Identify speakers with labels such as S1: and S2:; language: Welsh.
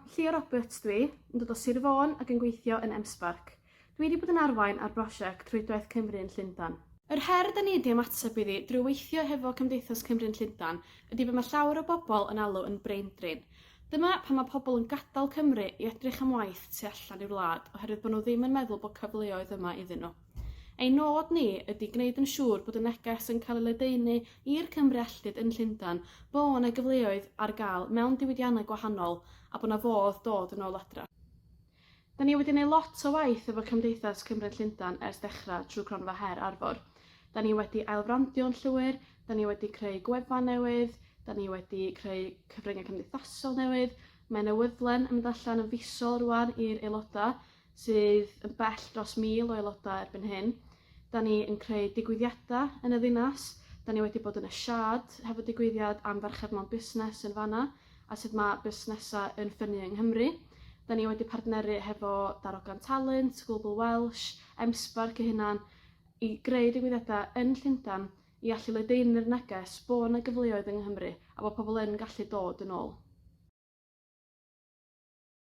S1: Llio Roberts dwi, yn dod o Sir Fôn ac yn gweithio yn M-SParc. Dwi wedi bod yn arwain ar brosiect Rhwydwaith Cymru yn Llundain. Yr her 'da ni 'di ymateb iddi drwy weithio hefo Cymdeithas Cymru yn Llundain ydi be mae llawer o bobl yn alw yn brain drain. Dyma pan mae pobl yn gadael Cymru i edrych am waith tu allan i'r wlad oherwydd bod nhw ddim yn meddwl bod cyfleoedd yma iddyn nhw. Ein nod ni ydi gwneud yn siŵr bod y neges yn cael ei ledaenu i'r Cymry alltud yn Llundain bo' 'na gyfleoedd ar gael mewn diwydiannau gwahanol a bo' 'na fodd dod yn ôl adra. Da ni wedi neud lot o waith efo Cymdeithas Cymry yn Llundain ers dechrau trwy Cronfa Her Arfor. Da ni wedi ailfrandio'n llwyr, da ni wedi creu gwefan newydd, da ni wedi creu cyfryngau cymdeithasol newydd, mae newyddlen yn mynd allan yn fisol rŵan i'r aelodau, sydd yn bell dros 1,000 o aelodau erbyn hyn. Da ni yn creu digwyddiadau yn y ddinas. Da ni wedi bod yn y Shard hefo digwyddiad am ferched mewn busnes yn fanna a sut mae busnesau yn ffynnu yng Nghymru. Da ni wedi partneru hefo Darogan Talent, Global Welsh, M-SParc eu hunan i greu digwyddiadau yn Llundain i allu ledaenu'r neges bod 'na gyfleoedd yng Nghymru a bod pobl yn gallu dod yn ôl.